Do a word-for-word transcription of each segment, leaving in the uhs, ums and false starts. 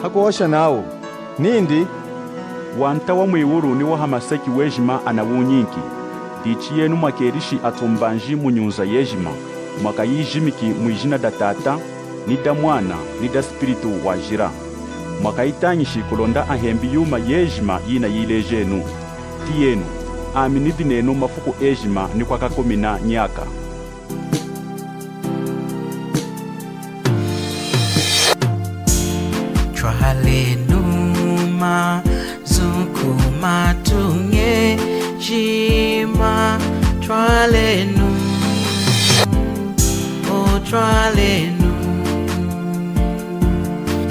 Hakuhosha nawu nindi, Wanta wa mwiwulu ni wa hamaseki wejima anawunyinki. Dichi yenu mwakelishi atumbanji mu nyunza yejima, mwakayijimiki mwijina da Tata, ni da Mwana, ni da Spiritu Wajila. Mwakayitañishi kulonda ahembi yuma yejima yinayilejenu. Tiyenu, ami nidi nenu mafuku ejima ni kwakakumina nyaka. Twalenu mazu ku matuña ejima, twalenu, o twalenu,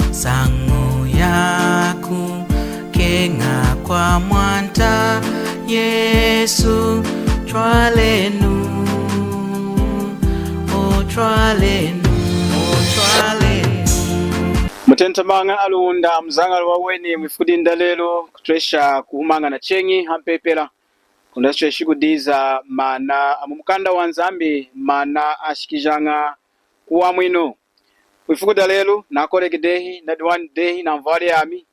nsañu yaku keña kwa Mwanta Yesu, twalenu, o twalenu, o twalenu. Mutentamaña aLunda, muzañalu waweni mwifuku dinu dalelu, kutwesha kuhumañana cheñi hampepela. Kulonda tutweshi kudiza maana amu mukanda wa Nzambi, maana ashikijaña ku wamwinu. Mwifuku dalelu, nakoleki dehi, nadiwani dehi na nvwali yami,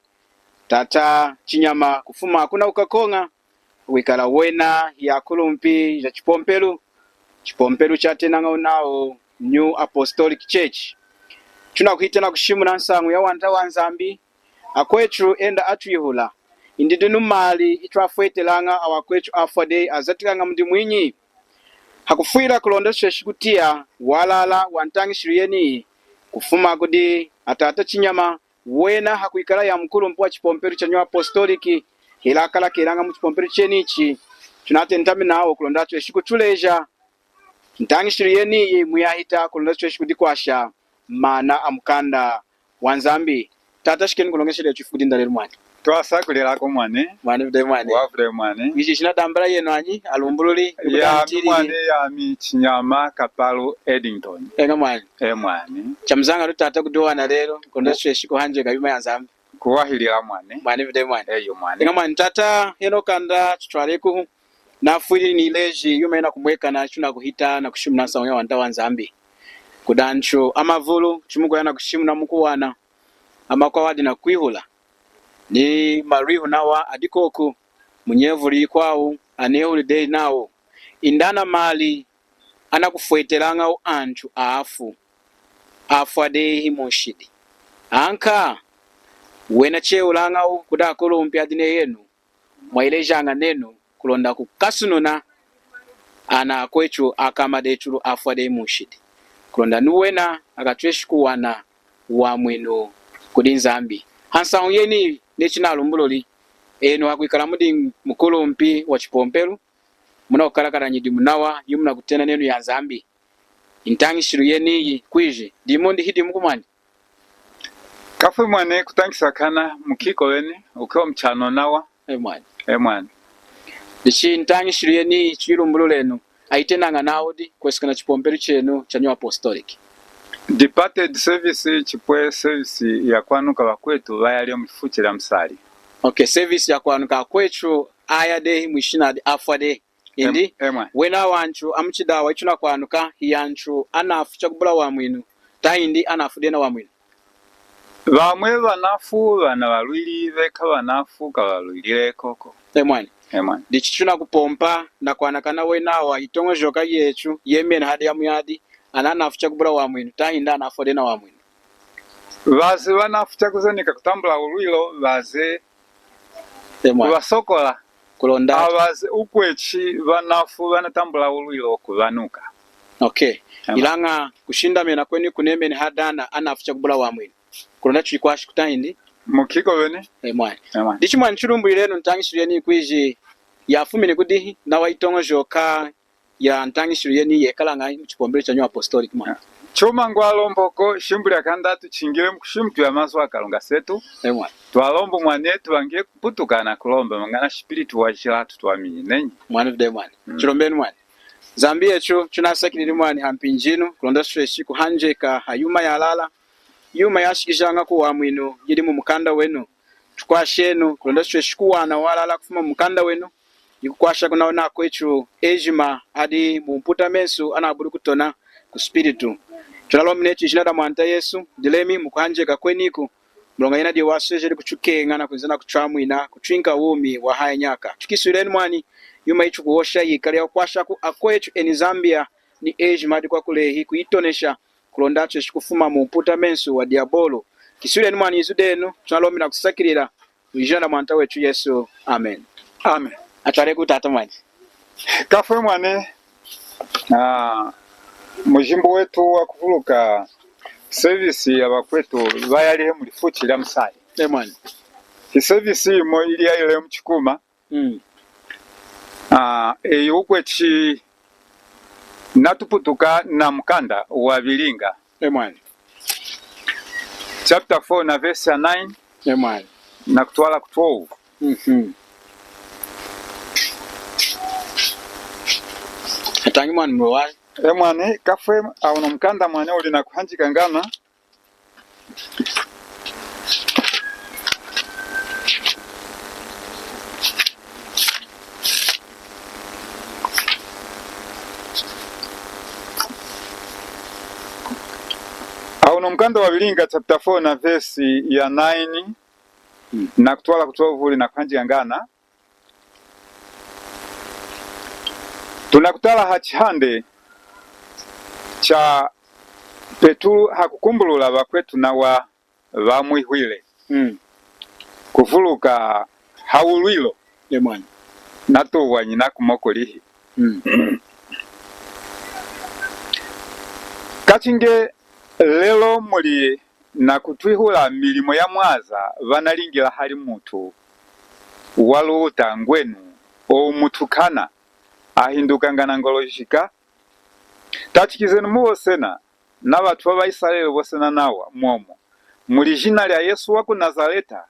Tata Chinyama, kufuma kuna ku Kakoña, wikala wena hiyakulumpi ja chipompelu, chipompelu chatenañawu nawu New Apostolic Church. Tunakuhita nakushimuna nsañu ya wanta wa Nzambi, akwetu enda atwihula, indi dinu mali itwafwetelaña awa akwetu afwa dehi azatikaña mudi mwinyi? Hakufwila kulonda tutweshi kutiya walala wa ntañishilu yeniyi, kufuma kudi a Tata Chinyama, wena hakwikala hiyamukulumpi wa chipompelu cha New Apostolic, hela akalakelaña mu chipompelu chenichi. Tunatentami nawu kulonda atweshi kutuleja ntañishilu yeniyi muyahita, kulonda tutweshi kudikwasha maana a mukanda wa Nzambi. Tata, shikenu kulongesha dehi ifuku dinu dalelu mwani. Twasakwililako mwani. Mwani vude mwani. Wavule mwani. Ichi chinadambala yenu anyi, alumbululi, yami mwani, yami Chinyama Kapalu Eddington. Eña mwani. E mwani. Chamuzañalu tata kudiwana lelu, kulonda tutweshi kuhanjeka yuma ya Nzambi. Kuwahilila mwani. Mwani vude mwani. Eyo mwani. Eña mwani tata, henohu kanda tutwalekuhu. Nafwili nileji yuma yinakumwekana, tunakuhita nakushimuna nsañu ya wanta wa Nzambi. Kudi antu amavulu, chimukuya nakushimuna mukuwana, amakwawu adi nakwihula. Ni malwihu nawa adi koku, munyevulu yikwawu, anehuli dehi nawu, indi ana mali anakufwetelañawu antu afu, afwa dehi munshidi. Anka, wena chehulañawu kudi akulumpi adi nehenu, mwayilejaña nenu kulonda kukasununa ana akwetu akama detulu afwa dehi munshidi, kulonda ni wena akatweshi kuwana wamwinu kudi Nzambi. Hansañu yeniyi, neyi chinalumbululi, enu hakwikala mudi mukulumpi wa chipompelu, munakukalakala nyidimu nawa yimunakutena nenu ya Nzambi. Ntañishilu yeniyi kwiji dimu indi hidimuku mwani? Kafwi mwani, kutañisakana mukiko weni, wukeña muchano nawa. E mwani. E mwani. Dichi ntañishilu yeniyi tuyilumbululenu, ayitenaña nawudi kwesekana chipompelu chenu cha New Apostolic? Departed service, chipwe service yakwanuka vakwetu vayali muchifuchi lya musali. Okay, service yakwanuka akwetu aya dehi mwishina di afwa dehi. Indi, em-, emwa. Wena awa antu amuchidawa itunakwanuka, hiyantu anafu chakubula wamwinu, tahindi anafu dehi na wamwinu? Vamwe vanafu vana valwili, veka vanafu kavalwilile koko. E mwani. E mwani. Dichi tunakupompa nakwanakana wena awa, itoñojoka yetu yemena hadi yamuyadi, ana anafu chakubula wamwinu, tahindi anafu dehi na wamwinu? Vaze vanafu chakuzenyeka kutambula ulwilo, vaze, e mwani, kuvasokola. Kulonda. Avaze ukwechi vanafu vanatambula ulwilo kuvanuka. Okay. Emwa. Ilaña kushindamena kweni kunemeni hadi ana anafu chakubula wamwinu, kulonda twikwashi kutahindi? Mukiko vene. E mwani. E mwani. Dichi mwani, tulumbululenu ntañishilu yeniyi kwiji yafumini kudihi, nawa itoñojoka ya ntañishilu yeniyi yekalaña muchipompelu cha New Apostolic mwani? Chuma ngwalomboko, shimbu lyakanda tuchingile mukushimutwila mazu a Kalunga setu. E mwani. Twalomba mwani, tuvange kuputuka nakulomba mangana Spiritu Wajila atutwamini nenyi. Mwani vude mwani. Mm. Chilombenu mwani. Nzambi yetu, tunasakilili mwani hampinji yinu, kulonda tutweshi kuhanjeka hayuma yalala, yuma yashikijaña kuwamwinu yidi mumukanda wenu. Tukwashenu kulonda tutweshi kuwana walala kufuma mumukanda wenu, yikukwasha kuna wena akwetu ejima adi mumputamesu anabuli kutona kuspiritu. Tunalombi netu ijina da Mwanta Yesu, dilemi mukuhanjeka kweniku, Muloña yena diyi waswejeli kutukeña nakwinza nakutwamwina, kutwinka wumi wahaya nyaka. Tukiswileni mwani, yuma yitukuhosha yikali yakukwashaku akwetu eni Zambia ni ejima dikwakulehi kuyitonesha, kulonda atweshi kufuma mumputamensu wa diabolu. Kiswileni mwani izu denu, tunalombi nakusakilila mwijina da Mwanta wetu Yesu. Amen. Amen. Atwaleki tata mwani. Kafwe mwani, ah, mujimbu wetu wakuvuluka service ya bakwetu bayalihe muli fuchi lya Musayi. E mwani. Hi service yimo yili yayile muchikuma. Mm. Ah, eyi ukwechi natuputuka na mukanda wa Bilinga. E mwani. Chapter four na verse ya nine. E mwani. Nakutwala ku twelve. Mhm. Atañi mwani mulowayi. E mwani, kafwe, awuno mukanda mwani wuli nakuhanjika ñana. Awuno mukanda wa Bilinga chapter four na verse ya nine, mm, nakutwala ku twelve wuli nakuhanjika ñana. Tunakutala ha chihande cha Petulu hakukumbulula bakwetu nawa bamwihwile. Mm. Kuvuluka ha wulwilo. E mwani. Natuwanyina kumoko lihi. Mm. Kachi nge lelo muli nakutwihula milimo ya mwaza banalingila hali mutu waluta ngwenu, owu mutukana, ahindukaña na ngolo jika. Tachikizenu mu bosena, na batu ba baIsarela bosena nawa, mwomo muli jina lya Yesu wa ku Nazaleta,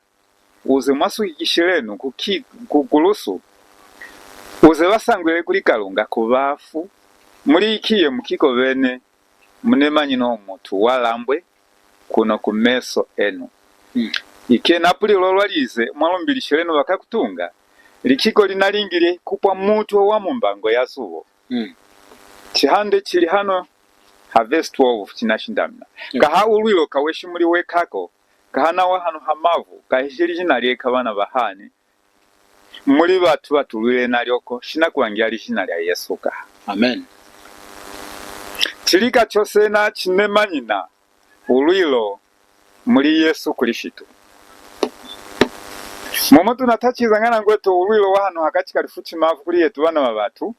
uze mwasukikishilenu ku ki-, ku, ku lusu, uze basangwile kuli Kalunga ku bafu, muli ikiye mukikobene, munemanyine owu mutu walambwe kuno ku meso enu. Mm. Ikiye napulilo lwalize mwalumbilishilenu bakakutunga, likiko linalingile kupwa mutwe wa mumbango ya zubo. Mm. Chihande chili hano ha verse twelve chinashindamina. Mm. Kaha ulwilo kaweshi muli wekako, kaha nawa hano ha mavu, kahesheli jina lyeka bana bahani, muli batu batulwile nalyoko, shinakulangilaña lijina lya Yesu kaha. Amen. Chilika chosena chinemanyina ulwilo muli Yesu Kristu. Momo tunatachizaña ngwetu ulwilo wa hano hakachi kalifuchi mavu kuli yetu bana ba batu,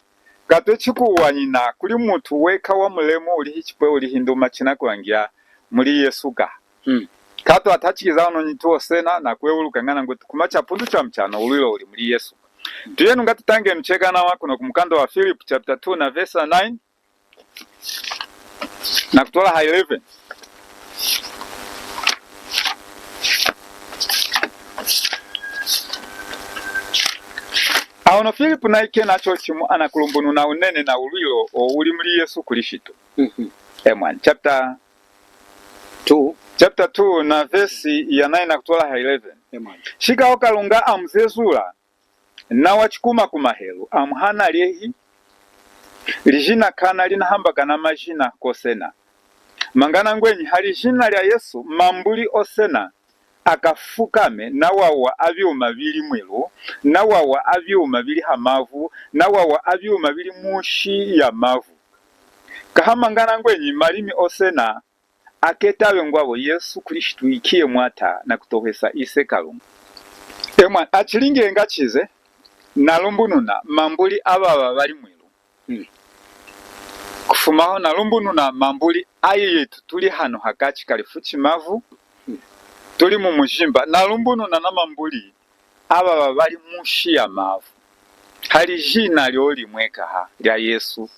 katwechi kuwanyina kuli mutu weka wa mulemu uli hichipwe uli hinduma chinakulangilaña muli Yesu kaha. Mm. Kato atachikiza ono nyitu osena na kwewulukaña ngwetu kuma chapundu cha muchano ulwilo uli muli Yesu. Tuyenu ngatutangenu cheka nawa kuno ku mukanda wa Philip chapter two na verse nine. Nakutwala ha eleven. Aono Filipu naikena chochimu anakulumbununa unene na ulwilo owu uli muli Yesu Kristu. Mhm. E mwani, chapter two. Chapter two na verse ya nine nakutwala ha eleven. E mwani. Shikaho Kalunga amuzezula, nawa chikuma ku mahelu, amuhana lyehi, lijina kana linahambakana majina kosena. Mangana ngwenyi, ha lijina lya Yesu, mambuli osena akafukame, nawa awa avyuma vili mwilu, nawa awa avyuma vili ha mavu, nawa awa avyuma vili munshi ya mavu. Kaha mangana ngwenyi, malimi osena aketabe ngwavo Yesu Kristu ikiye Mwata na kutohwesa Ise Kalunga. E mwani, achilinge nga chize, nalumbununa mambuli avava vali mwilu. Mm. Kufumaho nalumbununa mambuli ayi yetu tuli hano hakachi kalifuchi mavu, mm, tuli mu mujimba. Nalumbununa na mambuli avava vali munshi ya mavu, ha lijina lyo limwe kaha lya Yesu,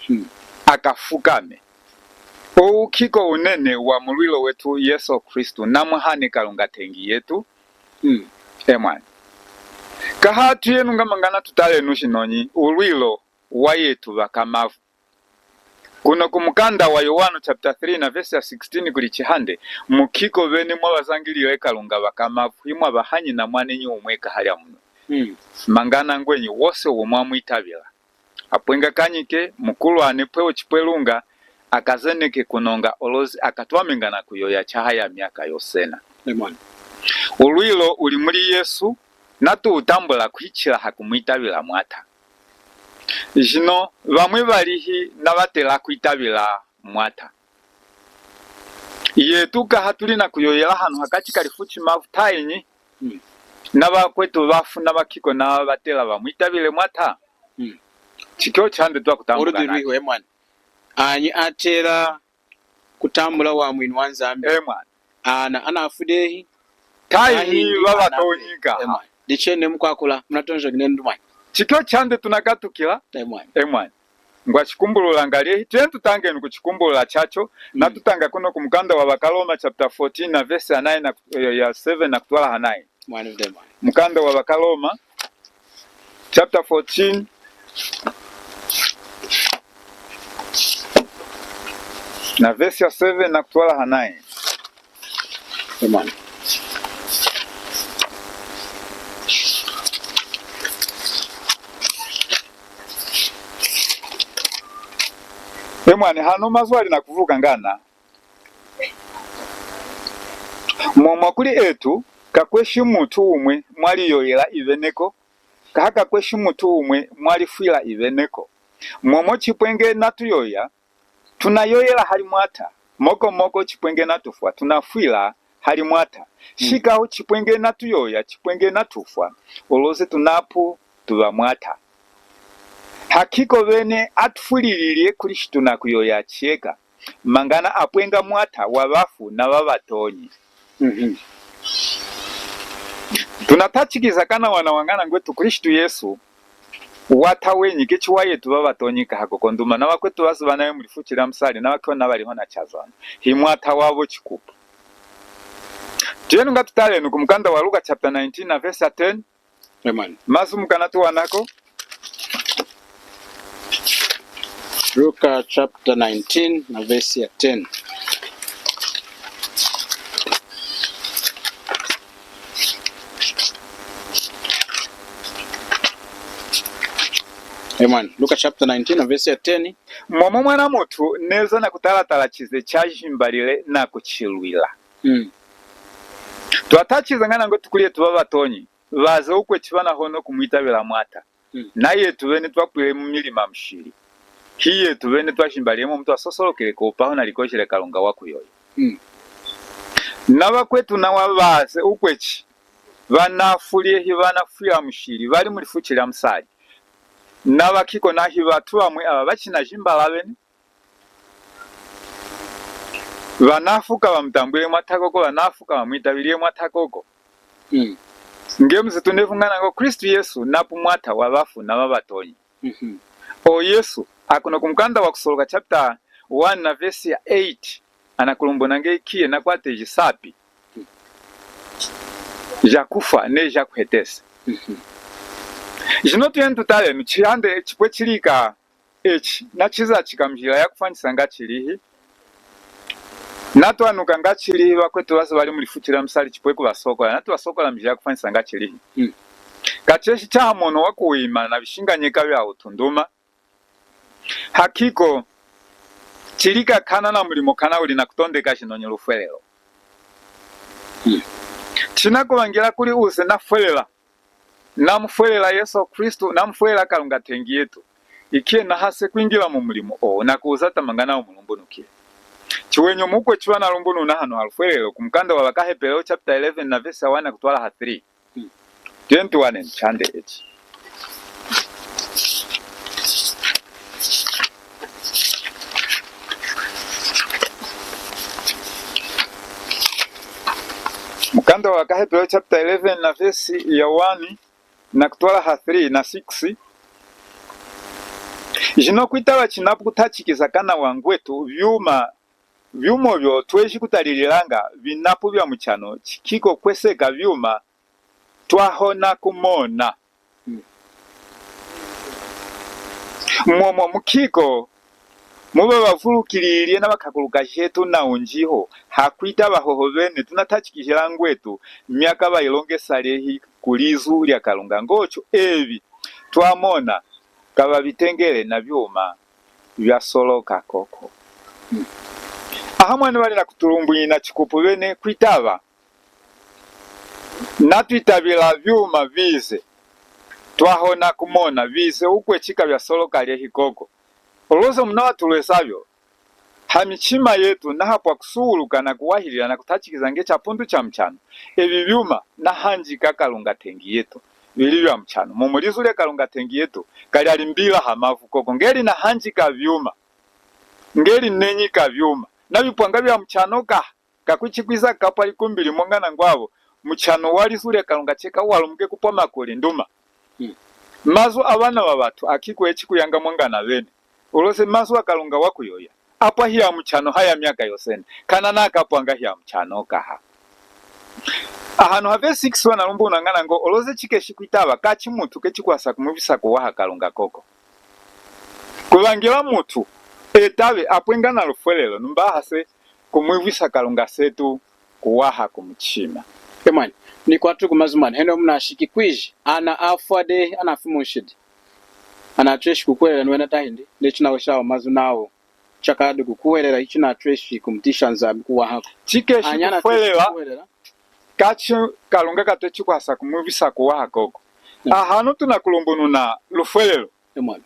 hmm, akafukame. Owu kiko unene wa mulwilo wetu Yesu Kristu, namuhane Kalunga tengi yetu. Hmm. E mwani. Kaha tuyenu nga mangana tutalenu shinonyi ulwilo wa yetu vakamavu. Kuno ku mukanda wa Yowanu chapter three na verse ya sixteen kuli chihande, mu kiko vene mwavazangilile Kalunga vakamavu, himwavahanyina mwanenyi umwe kaha lya munwe. Mm. Mangana ngwenyi wose uwo mwamwitavila, apwe nga kanyike, mukulu ane pwe ochipwe lunga, akazeneke kuno nga olozi akatwamenga na kuyoya chahaya myaka yosena. Amen. Ulwilo uli muli Yesu, natuutambula kuhichila hakumwitabila Mwata. Jino, vamwi valihi navatela kwitabila Mwata? Yetu kahatuli nakuyoyela hanu hakachi kalifuchi mavu tayinyi? Mm. Navakwetu vafu navakiko navatela vamwitabile Mwata? Mm. Chikyo chande twakutambula. Uludi nacho lwihu, e mwani. Anyi atela kutambula wamwinu wa Nzambi. E mwani. Ana, anafwi dehi. Tahi, tahi ni vava anafwi. Tonyika. E mwani. Dicheni mukwakula, munatonjoki nenu mwani. Chikyo chande tunakatukila. E mwani. E mwani. Ngwachikumbulula ngali ehi, tiyenu tutangenu kuchikumbulula chacho, mm, natutanga kuno ku mukanda wa Vakaloma chapter fourteen na verse ya nine na, ya, ya seven nakutwala ha nine. Mwani vude mwani. Mukanda wa Vakaloma, chapter fourteen, na verse ya seven nakutwala ha nine. Amen. E mwani, hano mazu ali nakuvuka ngana. Mwomwo kuli etu, kakweshi mutu umwe mwaliyoyela iveneko, kaha kakweshi mutu umwe mwalifwila iveneko. Mwomwo chipwe nge natuyoya, tunayoyela hali Mwata, mokomoko chipwe nge natufwa, tunafwila hali Mwata. Mm. Shikahu chipwe nge natuyoya, chipwe nge natufwa, oloze tunapu tuva Mwata. Hakiko vene atufwililile kuli shitunakuyoya cheka. Mangana apwenga Mwata wa vafu na va vatonyi. Mhm. Tunatachikiza kanawa ngana ngwetu Kristu Yesu, Wata wenyi, kechi wa yetu va vatonyi kahako, konduma na vakwetu vazi vanayo mulifuchi lya musali, na vakiwa na valiho na chazwana. Hi Mwata wavo chikupu. Tuyenu ngatutalenu ku mukanda wa Luka chapter nineteen na verse ya ten. Amen. Mazu mukanatuwanako. Luka chapter nineteen na verse ya ten. Amen. Luka chapter nineteen na verse ya ten. Mwomwo Mwana mutu neza nakutalatala chize chajimbalile nakuchilwila. Mm. Twatachiza ngana ngwetu kuli yetu va vatonyi, vaze ukwechi vanahono kumwitabila Mwata. Mm. Na yetu vene twapwile mu milima mushili. Hi yetu vene twajimbalile mwomwo twasosolokele kuupahu na likoshi lya Kalunga wa kuyoyo. Mm. Na vakwetu nawa vaze ukwechi, vanafwile hi vanafwila mushili, vali mulifuchi lya musali. Na vakiko na hi vatu vamwe ava vachinajimbala vene. Vanafu kavamutambwile Mwata koko, vanafu kavamwitabilile Mwata koko. Mm. Nge muze tunevu ngana ngo Kristu Yesu napu Mwata wa vafu na va vatonyi. Mhm. O Yesu, akuno ku mukanda wa Kusoloka chapter one na verse ya eight, anakulumbuna nge ikiye nakwate jisapi jakufwa ne jakuhetesa. Mhm. Jino tuyenu tutalenu chihande chipwe chilika echi, nachiza chika munjila ya kufwanisa ngachilihi. Natwanuka ngachilihi, vakwetu vaze vali mulifuchi lya musali chipwe kuvasokola, natuvasokola munjila ya kufwanisa ngachilihi. Mm. Kacheshi cha hamono wa kuwima na vishinganyeka vya utunduma. Hakiko, chilika kana na mulimo kana uli nakutondeka jino nyi lufwelelo. Mm. Chinakuvangila kuli uze nafwelela, namufwelela Yesu Kristu, namufwelela Kalunga tengi yetu, ikiye nahase kwingila mu mulimo owu nakuwuzata mangana wumulumbunukile. Chiwenyi mukwetu vanalumbununa hano halufwelelo ku mukanda wa Vakaheperu chapter eleven na verse ya one kutwala ha three. Twenty-one and chande echi. Mukanda wa Vakaheperu chapter eleven na verse ya one nakutwala ha three na six. Jino kwitala chinapu kutachikiza kanawa ngwetu vyuma, vyuma vyo tweji kutalililanga vinapu vya muchano chikiko kweseka vyuma twahona kumona. Mwomwo mukiko muvavavulukilile na vakakulukaji etu na unjihu, hakwita vahoho vene tunatachikijila ngwetu myaka vayilongesa lehi ku lizu lya Kalunga. Ngocho evi twamona kavavitengele na vyuma vyasoloka koko. Aha mwene vali nakutulumbwina chikupu vene kwitava Natwitabila vyuma vize twahona kumona, vize ukwechi kavyasoloka lyehi koko. Oloze munawatulweza vyo, ha michima yetu nahapwa kusuuluka na kuwahilila na kutachikiza nge chapundu cha muchano. Evi vyuma nahanjika Kalunga tengi yetu, vili vya muchano. Mumu lizu lya Kalunga tengi yetu kalyalimbila ha mavu koko. Nge linahanjika vyuma, nge linenyika vyuma, navipwanga vya muchano kaha. Kakwichi kwiza kapwa likumbi limo ngana ngwavo, muchano wa lizu lya Kalunga cheka walumuke kupwa makuli nduma. Mm. Mazu a vana va vatu akikwechi kuyanga mwangana vene. Uloze mazu a Kalunga wakuyoya, apwa hiyamuchano haya myaka yosene, kana nakapwanga hiyamuchano kaha. Ahanu ha verse six wanalumbununa ngana ngo, uloze chikeshi kwitaba, kachi mutu kechi kwasa kumwivisa kuwaha Kalunga koko. Kuvangila mutu etabe apwe ngana lufwelelo, numba ahase kumwivwisa Kalunga setu kuwaha kumuchima. Emwani, nikwatuku mazu mwani, heno munashiki kwiji, ana afwa dehi, anafwi munshidi, anatweshi kukuhwelela ni wena tahindi? Neyi chinahoshi awa mazu nawu, chakadi kukuhwelela, hichunatweshi kumutiyisha Nzambi kuwahaku. Chikeshi kukuhwelela, kachi Kalunga katechi kwasa kumwivwisa kuwaha koko. Mm. Ahanu tunakulumbununa lufwelelo. Emwani.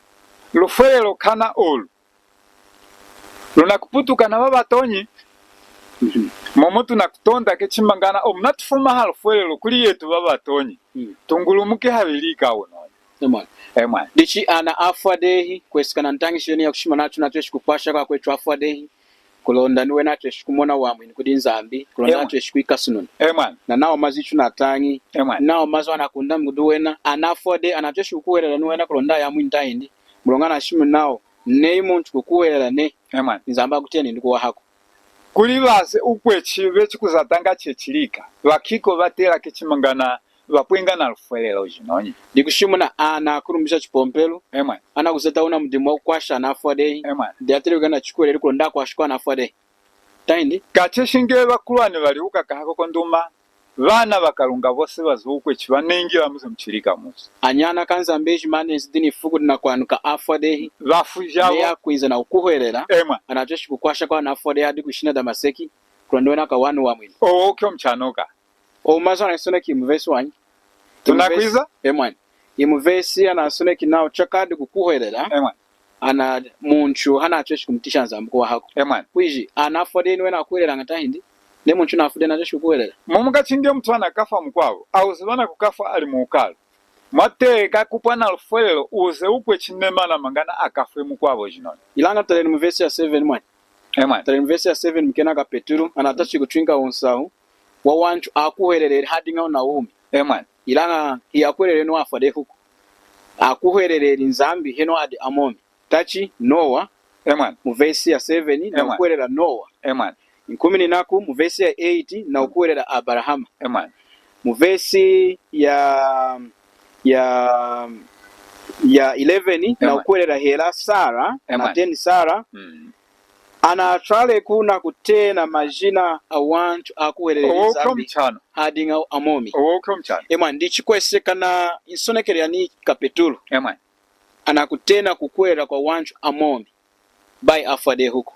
Lufwelelo kana olu lunakuputuka na vavatonyi. Mhm. Momo tunakutonda ke chimangana, omu natufuma ha lufwelelo kuli yetu vavatonyi. Mm. Tungulumuki havili ika unoni. Emwani. Emwani. Dichi ana afwa dehi, kwesekana ntañishilu yenu yakushimuna nachu, natweshi kukwasha akwetu afwa dehi, kulonda ni wena atweshi kumona wamwinu kudi Nzambi, kulonda, emwani, atweshi kwikasununa. Emwani. Na nawa mazu ichunatañi. Emwani. Nawa mazu anakundami kudi wena, ana afwa dehi anatweshi kukuhwelela ni wena kulonda ayamwini tahindi? Muloña anashimuni nawu, neyi muntu kukuhwelela nehi, emwani, Nzambi akutena nindi kuwahaku. Kuli vaze ukwechi vechi kuzataña chechilika, vakiko vatela ke chimangana vapwe ngana lufwelelo jinonyi. Dikushimuna ana akulumpi ja chipompelu, emwani, anakuzata wuna mudimu wakukwasha ana afwa dehi. Emwani. Diatela kwikala na chikuhwelelu kulonda akwashikwe ana afwa dehi tahindi? Kachi eshi nge vakulwani valihuka kaha koko nduma, vana vaKalunga vose vaze ukwechi vaneñila muze muchilika muze. Anyana kaNzambi ejima anenzi dinu ifuku dinakwanuka afwa dehi, vafwi javo, neyi akwinza nakukuhwelela, emwani, anatweshi kukwasha kwa ana afwa dehi hadi kwishina Damaseki, kulonda wena akawani wamwinu. Owu wuki omuchanoka. Owu mazu anasoneki mu vesi wanyi. Tunakwiza? Emwani. Imu vesi anasoneki nawu chakadi kukuhwelela. Emwani. Ana muntu hanatweshi kumutiyisha Nzambi kuwahaku. Emwani. Kwiji, ana afwa dehi ni wena akuhwelelaña tahindi? Neyi muntu nafwi dehi natweshi kukuhwelela. Momo kachi nge muntu anakafwa mukwavo, auze vana kukafwa ali muukalu, mwatela kupwa na lufwelelo uze ukwechi nemana mangana akafwe mukwavo jinonyi. Ilaña talenu mu vesi ya seven mwani. Emwani. Talenu mu vesi ya seven, mukena kaPetulu anatachi kutwinka wunsahu wawantu akuhweleleli hadiña wuna wumi. Emwani. Ilaña hiyakuhweleleli ni wafwa dehi kuku. Akuhweleleli Nzambi henohu adi amomi. Tachi Nowa. Emwani. Mu vesi ya seven, emwani, nakukuhwelela Nowa. Emwani. Nkumininaku mu vesi ya eight, nakukuhwelela Abarahama. Emwani. Mu vesi ya, ya, ya eleven, emwani, nakukuhwelela hela Sara. Emwani. Nateni Sara. Mm. Anatwaleku nakutena majina awantu akuhweleleli Nzambi hadiña amomi. Owu wuki omuchano. Emwani, dichi kwesekana nsonekelu yami kaPetulu. Emwani. Anakutena kukuhwelela kwawantu amomi, bayi afwa dehi kuku.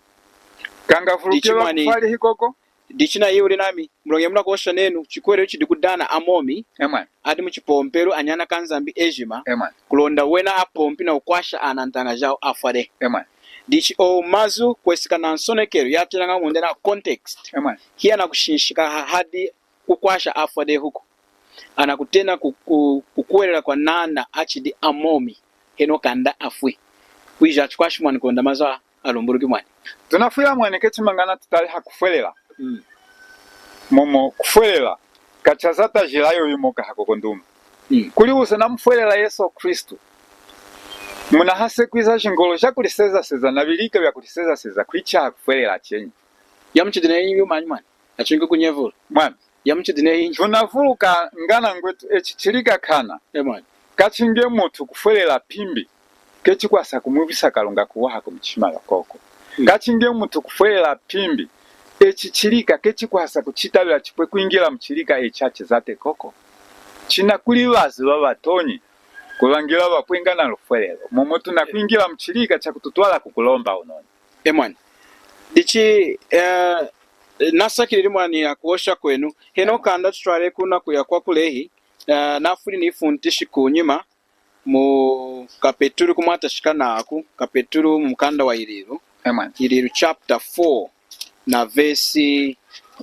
Kangavuluki. Dichi mwani, vafwa dehi koko. Dichi nayihuli nami, muloña munakuhosha nenu, chikuhwelelu chidi kudi ana amomi, emwani, adi muchipompelu, anyana kaNzambi ejima, emwani, kulonda wena apompi nakukwasha ana antaña jawu afwa dehi. Emwani. Dichi owu mazu kwesekana nsonekelu yatelaña munda na context. Emwani. Hiyanakushinshika ha-, hadi kukwasha afwa dehi kuku. Anakutena ku-, ku-, kukuhwelela kwanana achidi amomi henohu kanda afwi. Kwiji atukwashi mwani kulonda mazu a- alumbuluki mwani. Tunafwila mwani ke chimangana tutali hakufwelela. Mm. Momo kufwelela kachazata jila yoyimoka hakoko nduma. Mm. Kuli uze namufwelela Yesu Kristu, munahase kwiza jingolo jakulisezaseza na vilika vyakulisezaseza kwichi hakufwelela chenyi. Yamuchidi neyi yumanyi mwani? Achingi kunyevulu. Mwani. Yamuchidi neyi. Tunavuluka ngana ngwetu echi chilika kana. E mwani. Kachi nge mutu kufwelela pimbi, kechi kwasa kumwivwisa Kalunga kuwaha kumuchima yokoko. Mm. Kachi nge mutu kufwelela pimbi, echi chilika kechi kwasa kuchitabila chipwe kwingila muchilika echi achizate koko. China kuli vaze vavatonyi kuvangila vapwe ngana lufwelelo. Momo tunakwingila muchilika chakututwala kukulomba unoni. E mwani. Dichi, eh, Nasakilili mwani ya kuhosha kwenu. Heno kanda tutwale kuna kuya kwa kulehi, eh, nafwili nifuntishi kunyima mu kapetulu kumwatashika naku, kapetulu mu mukanda wa Yililu. Amen. Yililu chapter four na verse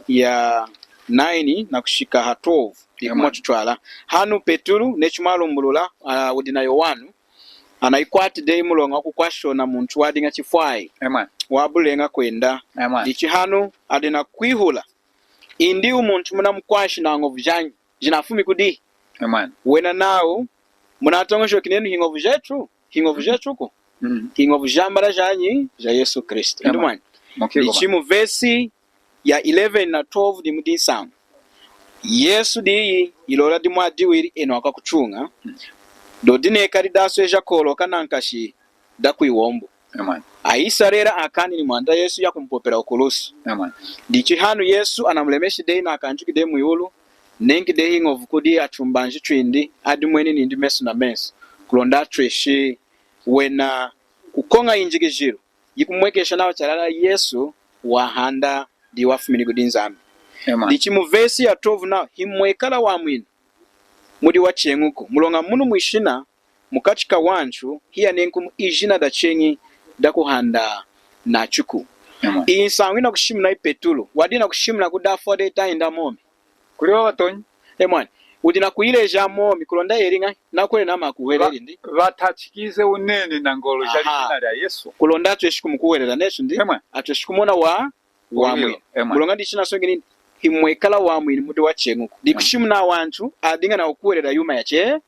ya nine na kushika ha twelve. Amen. Dikumwatutwala. Hanu Petulu, neyi chimwalumbulula, ah, wudi na Yowanu, anayikwati dehi muloña wakukwashona muntu wadiña chifwayi. Amen. Wabuleña kwenda. Amen. Dichi hanu adi nakwihula. Indi muntu munamukwashi na ñovu janyi, jinafumi kudihi? Amen. Wena nawu, munatoñojoki nenu hiñovu jetu, hiñovu jetuku, mm, hiñovu jambala janyi, ja Yesu Kristu. Amen. Indi mwani. Dichi mu verse ya eleven na twelve dimu dinsañu. Yesu diyi, ilola dimwadiwili enu akwakutuña. Mm. Dodi nekali dasweja koloka nankashi dakwiwombu. Amen. AIsarela akanini Mwanta Yesu yakumupopela kukulusu. Amen. Dichi hanu Yesu anamulemeshi dehi nakanjuki dehi mwiwulu, nenki dehi ñovu kudi atumbanji twindi, adimweni nindi mesu na mesu, kulonda atweshi wena kukoña yinjikijilu yikumwekesha nawu chalala Yesu wahanda, diyi wafumini kudi Nzambi. Amen. Dichi mu verse ya twelve nawu, himwekala wamwinu mudi wacheñiku. Muloña munu mwishina, mukachi kawantu, hiyanenkumu ijina dacheñi dakuhanda nachuku. Amen. Iyi nsañu inakushimuna Petulu, wadi nakushimuna kudi afwa dehi tahindi amomi? Kuli abatonyi. E mwani, wudi nakuyileja amomi, kulonda eli ñahi, nakwila nami akuhweleli ndi. Ba-, batachikize uneni na ngolo ja lijina lya Yesu. Kulonda atweshi kumukuhwelela, netu ndi? E mwani. Atweshi kumona wa wamwinu. Amen. Muloña dichi chinasoñeki nindi, himwekala wamwinu mudi wacheñiku. Dikushimuna wantu adiña nakukuhwelela yuma yache-,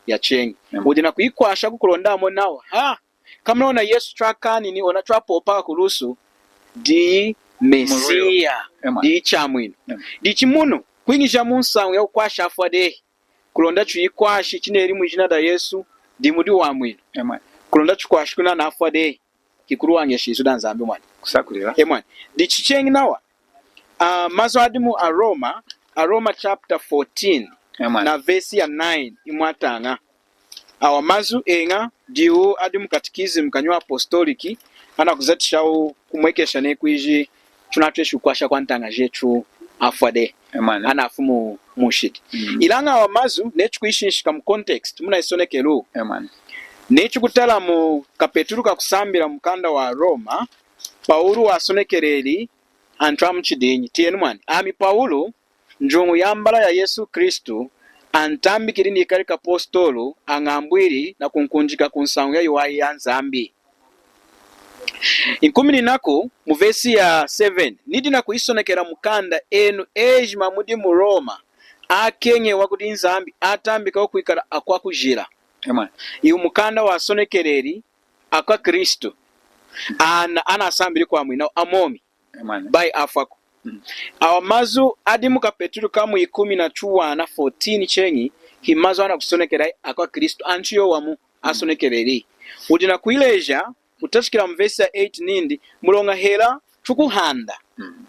yacheñi. Amen. Wudi nakuyikwasha kukulonda amoni nawu, ha, kamona ona Yesu chwakanini, ona chwapopa kukulusu, diyi Mesiya, amen, diyi Chamwinu. Amen. Dichi munu, kwiñija mu nsañu yakukwasha afwa dehi, kulonda chuyikwashi chineli mwijina da Yesu, dimu di wamwinu. Amen. Kulonda chukwashi kuna nafwa dehi, hikuluwañesha izu da Nzambi mwani. Kusakwilila. E mwani. Dichi cheñi nawa, ah, mazu adi mu Aroma, Aroma chapter fourteen, amen, na verse ya nine, imwataña. Awa mazu eña, diwu adi mu Catechism ka New Apostolic, anakuzatishawu kumwekesha neyi kwiji tunatweshi kukwasha kwa ntaña jetu afwa dehi. Amen. Anafwi mu, mu nshidi. Mm. Ilaña awa mazu, neyi tukuyishinshika mu context, munayisonekelu. Amen. Neyi tukutala mu kapetulu kakusambila mukanda wa Roma, Pawulu wasonekeleli antu amuchidinyi? Tiyenu mwani. Ami Pawulu, nduñu yambala ya Yesu Kristu, antambikili nikali kapostolu, añambwili nakunkunjika ku nsañu yayiwahi ya Nzambi. Inkumininaku mu verse ya seven, nidi nakuyisonekela mukanda, enu ejima mudi mu Roma, akeñewa kudi Nzambi, atambika kwikala akwakujila. Amen. Iwu mukanda wasonekeleli akwaKristu, ana, anasambili kwamwina amomi. Amen. Bayi afwaku. Mm. Awa mazu adi mu kapetulu ka mu ikumi na chiwana, fourteen cheñi, hi mazu anakusonekela akwaKristu, antu yowamu asonekeleli. Wudi nakuyileja, kutachikila mu verse ya eight nindi, muloña hela tukuhanda. Mm.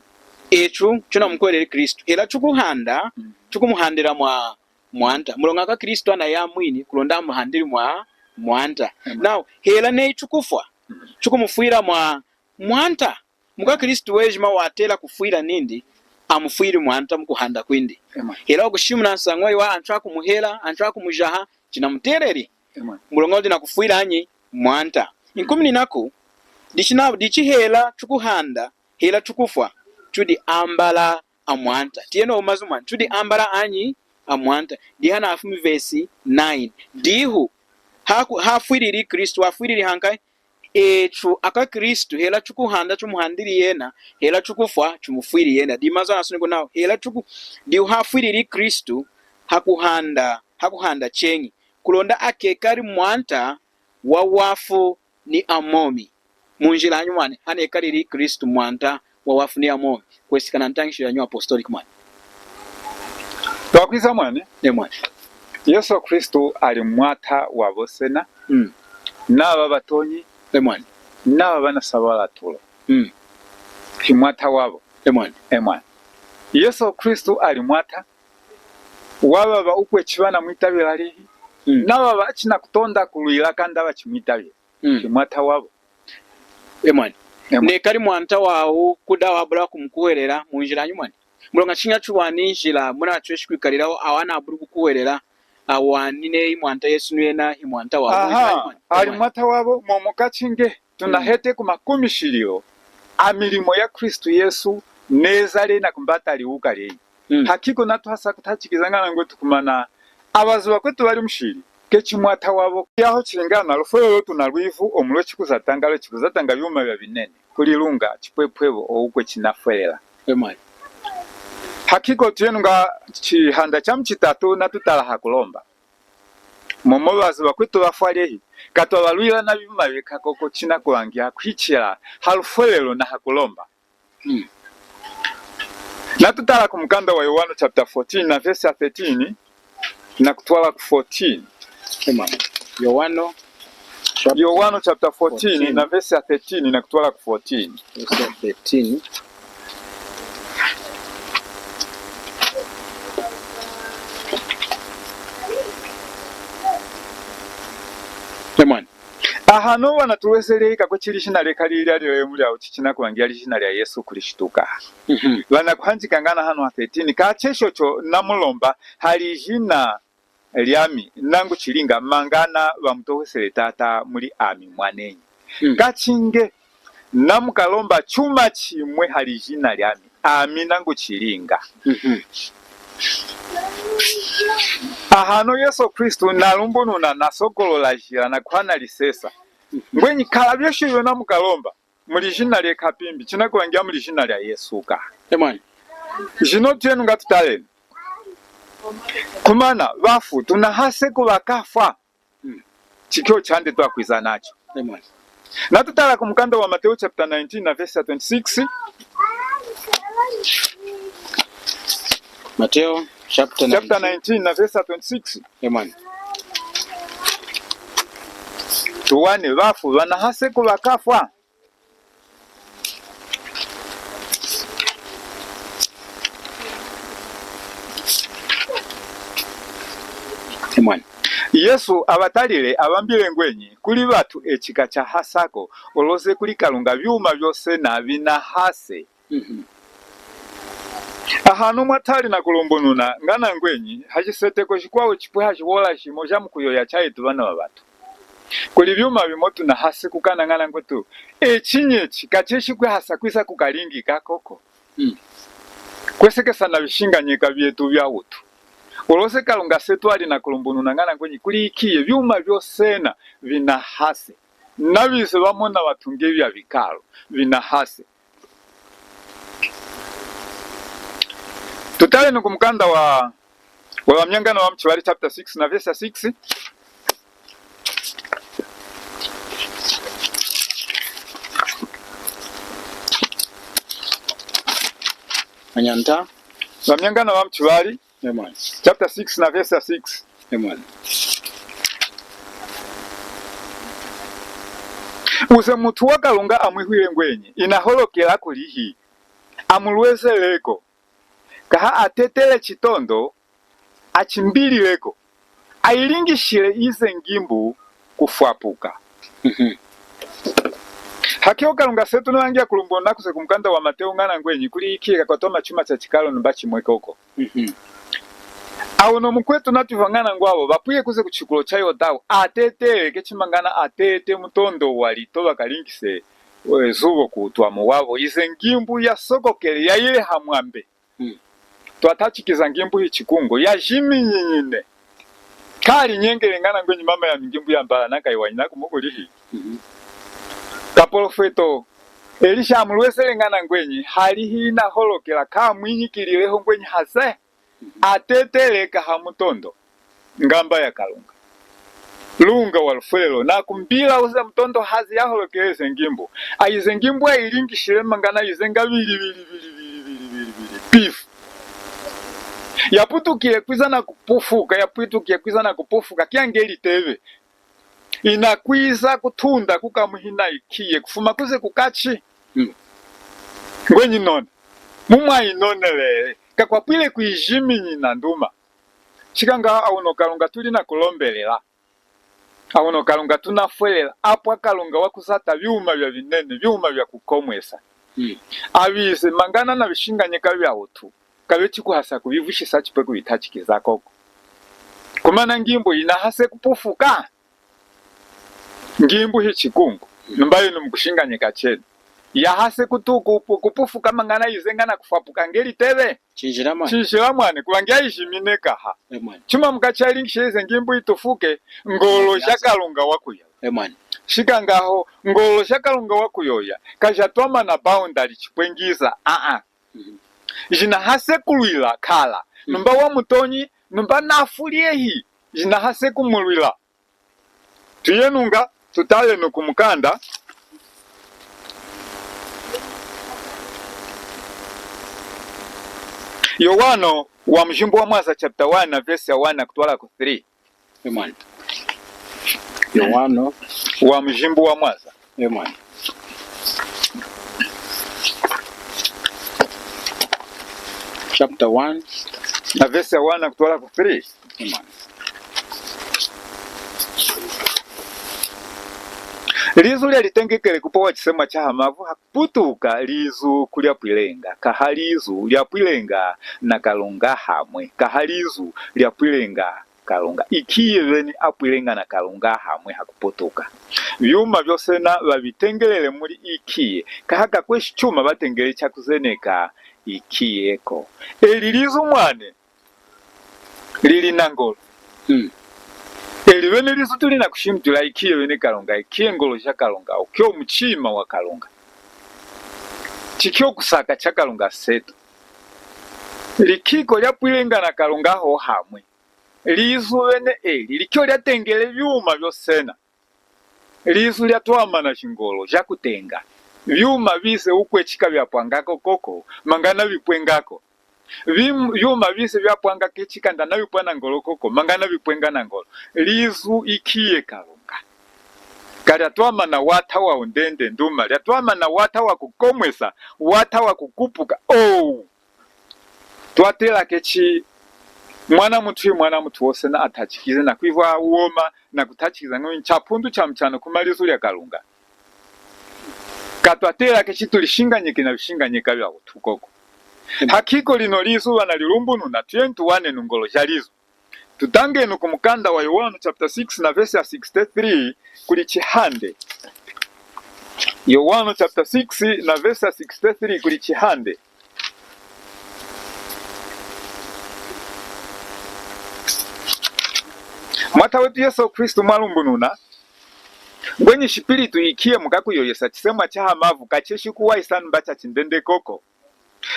Etu, tunamukuhweleli Kristu. Hela tukuhanda, mm, tukumuhandila mwa, Mwanta. Muloña akwaKristu anayamwini, kulonda amuhandili mwa, Mwanta. Amen. Now, hela neyi tukufwa, mm, tukumufwila mwa, Mwanta. MukwaKristu wejima watela kufwila nindi, amufwili Mwanta mukuhanda kwindi. Amen. Hela wakushimuna nsañu yayiwahi, antu akumuhela, antu akumujaha, chinamuteleli. Amen. Muloña wudi nakufwila anyi? Mwanta. Inkumininaku, dichi na, dichi hela tukuhanda, hela tukufwa, tudi ambala a Mwanta. Tiyenu awa mazu mwani, tudi ambala anyi? A Mwanta. Dihanafumi verse nine. Dihu, haku, hafwilili Kristu, wafwilili hankayi? Etu akwaKristu, hela tukuhanda tumuhandili yena, hela tukufwa tumufwili yena. Dimazu anasoneki nawu, hela tuku, diwu hafwilili Kristu, hakuhanda, hakuhanda cheñi, kulonda akekali Mwanta wawafu ni amomi. Munjila yanyi mwani, hanekalili Kristu Mwanta wawafu ni amomi, kwesekana na ntañishilu ya New Apostolic mwani. Twakwiza mwani. E mwani. Yesu Kristu ali Mwanta wabosena. Mm. Naba batonyi. E mwani. Naba banasaba latulo. Mm. Hi Mwanta wabo. E mwani. E mwani. Yesu Kristu ali Mwanta wababa wukwechibana mwitabila lihi. Mm. Nababa achinakutonda kulwila kanda bachimwitabila. Mm. Hi Mwanta wabo. E mwani. Emwa. Nekali mwanta wawu kudi awu abula kumukuhwelela munjilanyi mwani? Muloña chiña chiwani njila munatweshi kwikalilawu awu anabuli kukuhwelela, awu wani neyi mwanta Yesu ni yena hi mwanta wawu. Aha, munjilanyi mwani? Ali mwanta wawu, mwomwo kachinge tunahete kumakumishililu amilimo ya Kristu Yesu, nezali nakumbata liwuka leyi. Mm. Hakiko natuhasa kutachikiza ñana ngwetu kumana, awazu wakwetu wali mushili, kechi mwanta wawu. Yaho chilingana lufwelelo tunalwivu, omu lwechi kuzatanga, lwechi kuzatanga yuma yabinene, kuli lunga chipwepwevo owu kwechi nafwelela. Amen. Hakiko tuyenuña chihanda chamuchitatu natutala hakulomba. Mwomwo awazu wakwetu wafwalehi, katwawalwila nayuma yeka koko, chinakuwaña kuhichila halufwelelo nahakulomba. Mm. Natutala kumukanda wa Yowanu chapter fourteen na verse ya thirteen nakutwala ku fourteen. Amen. Yowanu chap-, Yowanu chapter fourteen, fourteen, na verse ya thirteen nakutwala ku fourteen. Verse ya thirteen. Amen. Ahanu wanatulwezeli kakwechi lijina leka lili lya lemu lya uchichina kuwaña lijina lya Yesu Kristu ka. Mhm. Wanakuhanjika ñana hanu ha thirteen, kachi chocho namulomba halijina lyami, nangu chilinga, mangana wamutohwesele Tata muli ami mwanenyi. Mm. Kachinge namukalomba chuma chimwe halijina lyami, ami nangu chilinga. Mhm. Ahanu Yesu Kristu nalumbununa, nasokolola jila, nakuhana lisesa. Mhm. Ngwenyi kala vyosi ivyo namukalomba muli jina lya kapimbi, chinakuwaña muli jina lya Yesu ka. Amen. Jino tuyenuña tutalenu. Kumana, vafu, tunahase kuvakafwa. Mm. Chikyo chande twakwiza nacho. Amen. Natutala kumukanda wa Mateo chapter nineteen na verse ya twenty-six. Mateo chapter nineteen. Chapter nineteen na verse ya twenty-six. Amen. Tuwane vafu, vanahase kuvakafwa. Amen. Yesu avatalile, avambile ngwenyi, kuli vatu echi kachahasako, uloze kuli Kalunga vyuma vyosena vinahase. Mhm. Ahanu mwatali nakulumbununa, ñana ngwenyi, hachiseteko chikwawu chipwe hachiwola chimo chamukuyoya chayetu vana vavatu. Kuli vyuma vimo tunahase kukana ñana ngwetu, echi nyechi kacheshi kwihasa kwiza kukalingika koko. Mm. Kwesekesa na vishinganyeka vyetu vya utu. Uloze Kalunga setu ali nakulumbununa ñana ngwenyi kuli ikiye vyuma vyosena vinahase. Navize vamona vatunge vya vikalo vinahase. Tutalenu kumukanda wa, wa Vamyangana va Muchivali chapter six na verse ya six. Anyanta. Vamyangana va Muchivali. Amen. Chapter six na verse ya six. Amen. Uze mutu wa Kalunga amwihwile ngwenyi, inaholokela kulihi, amulwezeleko, kaha atetele chitondo, achimbilileko, ayilingishile ize ngimbu kufwapuka. Mhm. Hakiho Kalunga setu nawangi akulumbununa kuze kumukanda wa Mateo ñana ngwenyi, kuli ikiye kakwatoma chuma cha chikalo numba chimwe koko. Mhm. Awo no mukwetu natwivwa ñana ngwavo, vapwile kuze ku chikulo cha Yodau, atetele, kechi mangana atete mutondo walito vakalingise, e, zuvo ku utwamo wavo, ize ngimbu yasokokele, yayile hamwambe. Mm. Twatachikiza ngimbu hi chikungu, yajiminyine. Kali nyengele ñana ngwenyi mama yami ngimbu yambala, nakayiwanyina kumukulihi. Mhm. Kapolofeto Elisha amulwezele ñana ngwenyi, halihi inaholokela, kamwinyikilileho ngwenyi haze, atetele kaha mutondo ngamba ya Kalunga. Lunga wa lufwelelo, nakumbila uze mutondo haze yaholokele ize ngimbu. Ayize ngimbu ayilingishile mangana yize ngavili, vili, vili, pifu. Yapwitukile kwiza nakupufuka, yapwitukile kwiza nakupufuka, kiangeli teve. Inakwiza kutunda kukamuhina ikiye, kufuma kuze kukachi. Mm. Ngwenyi nona. Mumwayinonelele. Kakwapwile kuyijiminyina nduma. Chikanga awuno Kalunga tuli nakulombelela. Awuno Kalunga tunafwelela, apwa Kalunga wakuzata vyuma vya vinene, vyuma vya kukomwesa. Mm. Avize, mangana na vishinganyeka vya utu, kavechi kuhasa kuvivwishisa chipwe kuvitachikiza koko. Kumana ngimbu yinahase kupufuka. Ngimbu hichikungu, numba yinu mukushinganyeka chenu. Yahase kutu-, kupu-, kupufuka mangana yize ngana kufwapuka ngeli teve. Chinjila mwani. Chinjila mwani, kuvangi yayijimine kaha. E mwani. Chuma mukachi yalingisha yize ngimbu yitufuke, ngolo ja Kalunga wakuyoya. E mwani. Shikaho, ngolo ja Kalunga wakuyoya, kajatwama na boundary chipwe ngiza, a-a. Mhm. Jinahase kulwila kala. Mhm. Numba wamutonyi, numba nafuli ehi, jinahase kumulwila. Tuyenunga, tutalenu ku mukanda Yowanu wa mujimbu wa mwaza chapter one na verse ya one na kutwala ku three. E mwani. Yowanu. Wa mujimbu wa mwaza. E mwani. Chapter one. Na verse ya one na kutwala ku three. E mwani. Lizu lyalitengekele kupowa chisemwa cha hamavu, hakuputuka Lizu kulya pwilenga, kaha Lizu lyapwilenga na Kalunga hamwe, kaha Lizu lyapwilenga Kalunga. Ikiye vene apwilenga na Kalunga hamwe hakuputuka. Vyuma vyosena vavitengelele muli Ikiye, kaha kakweshi chuma vatengele chakuzeneka Ikiyeko. Eli Lizu mwani, lili na ngolo. Hmm. Eli vene Lizu tuli nakushimutwila Ikiye vene Kalunga, Ikiye ngolo ja Kalunga, ukiye muchima wa Kalunga. Chikiye kusaka cha Kalunga setu. Likiko lyapwilenga na Kalunga hohamwe. Lizu vene eli, likyo lyatengele vyuma vyosena. Lizu lyatwama na jingolo jakutenga. Vyuma vize ukwechi kavyapwangako koko, mangana vipwengako. Vim-, vyuma vize vyapwanga kechi kanda navipwa na ngolo koko, mangana vipwenga na ngolo. Lizu ikiye Kalunga. Kalyatwama na wata wa undende nduma, lyatwama na wata wa kukomwesa, wata wa kukupuka. Oh! Twatela kechi mwana mutu hi mwana mutu wosena atachikize na kwivwa woma na kutachikiza ngwenyi chapundu cha muchano kuma Lizu lya Kalunga. Katwatela kechi tulishinganyeke na vishinganyeka vya utu koko. Hakiko lino Lizu vanalilumbununa, tuyenu tuwanenu ngolo ja Lizu. Tutangenu ku mukanda wa Yowanu chapter six na verse ya sixty-three kuli chihande. Yowanu chapter six na verse ya sixty-three kuli chihande. Mwata wetu Yesu Kristu mwalumbununa ngwenyi, shipilitu ikiye mukakuyoyesa, chisemwa cha hamavu kacheshi kuwahisa numba cha chindende koko.